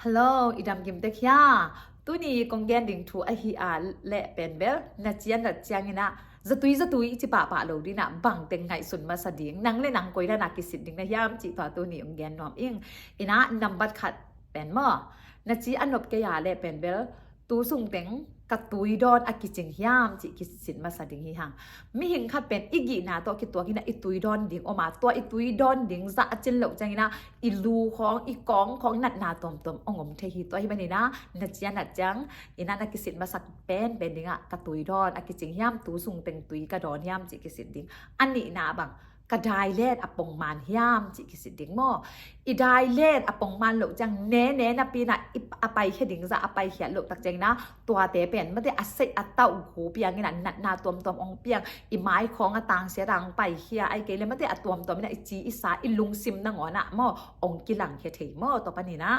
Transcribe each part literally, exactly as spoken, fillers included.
Hello, i dam kim tek hia? Tuni kong gen ding thu ahi a leh pen bel, na ci a nat ciangin ah zatui zatui i ci pahpah lo ding ah, bang teng ngaihsun masa ding, nang le nang koi dan a kisit ding na hiam cih tua tuni kong gen nuam ing. Ina nambat khat pen maw, na ci a nop kei a leh pen bel, tu sung teng ka tui dawn a kicing hiam cih kisit masa ding hi hang. Mihing khat pen i gihna tawh kituak ina i tui dawn ding om a, tua i tui dawn ding zah a cin loh ciangina i lu khawng, i kawng khawng, natna tuamtuam ong om thei hi. Tua hi manina na ci a nat ciang ina na kisit masak pen pen dingah ka tui dawn a kicing hiam, tu sung teng tui ka dawn hiam cih kisit ding. A nihna bang, ka dailet a pongman hiam cih kisit ding maw? I dailet a pongman loh ciang ne ne napi na i a paikhia ding zah a paikhia loh tak ciangina tuate pen mate a seih a tauh gu piangina natna tuamtuam ong piang, i mai khawng a tangsia tang paikhia ai kei le mate a tuamtuam ina i ci i sa i lungsim nangawn ah maw ong kilangkhia thei maw? Tua panina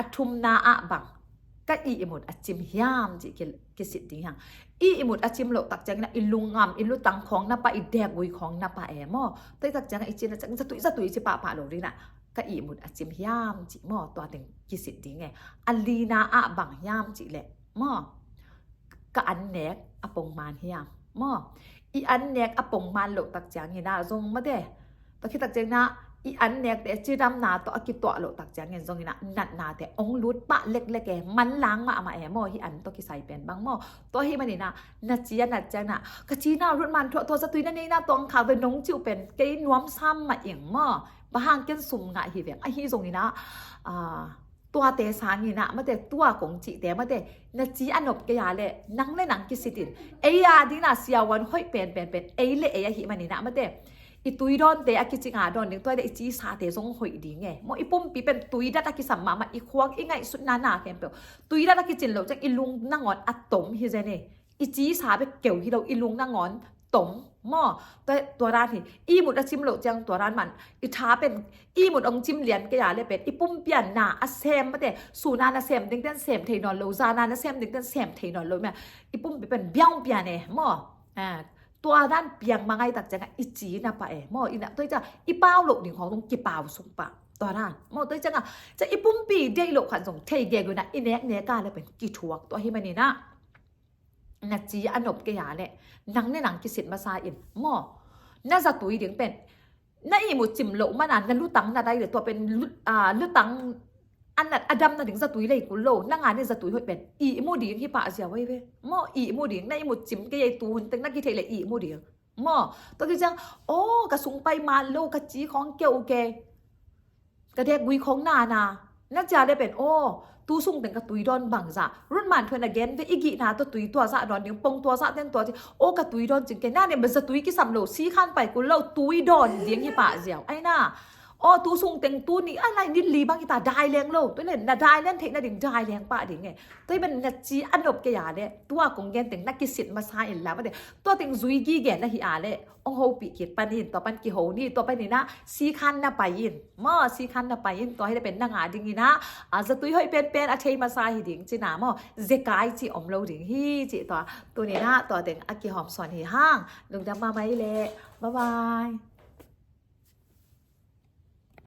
a thumna ah bang, ka ihmut a cim hiam cih ki- kisit ding hiang. Ihmut a cim loh tak ciangina i lungngam, i lutang khawng na pah, i dekgui khawng na pah e maw? Tua tak ciangina i cina ciang zatui zatui i ci pahpah lo ding ah ka ihmut a cim hiam cih maw? Tua teng kisit ding e. A lina ah bang hiam cih leh maw, ka annek a pongman hiam maw? I annek a pongman loh tak ciangina zong mate, tua khit tak ciangina i annek te cidamna tawh a kituah loh tak ciangin zongina natna te ong lut pah leklek e, manlang mahmah e maw? Hi an tawh kisai pen bang maw? Tua hi manina na ci a nat ciangina ka cina rutman thuah tua zatui na neina tawh ang khak ve nong ciu pen kei nuam sam mah ing maw? Bahang ken sum ngah hi veng ahi zongina, ah, tuate sangina mate, tua kong cihte mate, na ci a nop kei a leh nang le nang kisitin. Ei a dingna siavuan hoih pen pen pen ei le ei ahi manina mate, i tui dawnte a kicing a dawn ding, tua le i ci sate zong hoih ding e maw? I pumpi pen tui dat a kisam mahmah, i khuak i ngaihsutna na khempeuh tui dat a kicin loh ciang i lung nangawn a tom hi zen e. I ci sa bek keu hi lo, i lung nangawn tom maw? Tua, tua dan hi. Ihmut a cim loh ciang tua dan man. I tha pen ihmut ong cim lian kei a leh pen i pumpi a na a sem mate, suna na sem ding ten sem thei nawn lo, zana na sem ding ten sem thei nawn lo mia, i pumpi pen biang pian e maw? Ah, tua dan piang mangai tak ciangah i ci na pah e maw? Ina tua ciang i pau loh ding khawng zong kipau sung pah. Tua dan maw? Tua ciangah ciang i pumpi deih loh khat zong thei gegu ina i nek nek a leh pen kithuak. Tua hi manina na ci a nop kei a leh nang le nang kisit masa in maw? Na zatui ding pen na ihmut cim loh mana na lutang na dai le tua pen lu- ah, lutang a nat a dam nading zatui lei kul lo. Nanga ne zatui hoih pen ihmu ding hi pah ziau ei ve maw? Ihmu ding, na ihmut cim kei ei, tuhun teng na kitheih le ihmu ding maw? Tua ki ciang, aw, ka sung pai man lo, ka ci khawng keu ke, ka dekgui khawng nana na cia le pen, aw, tu sung teng ka tui dawn bangzah, rutman thuan a gen ve, i gihna tawh tui tua zah dawn ding, pong tua zah ten tua ci, aw, ka tui dawn cing ke, na ne ma zatui kisam lo, si khan pai kul lo, tui dawn ding hi pah ziau. Aina, aw, tu sung teng tu ni a lai nit li bang hita dai leng lo, tu le na dai leng theih nading dai leng pah ding e. Tua hi ben na ci a nop kei a leh tua kong gen teng na kisit masa in la mate, tua teng zui gi gen na hi a leh ong hopih kik pan in, tua pan kiho ni, tua pan ina si khan na pai in maw? Si khan na pai in. Tua hi le pen nanga dingina a zatui hoih pen pen a thei masa hi ding cina maw? Zekai ci om lo ding hi ci. Tua tunina tua teng a kihawm sawn hi hang. Lungdam mahmah i leh. Bye bye.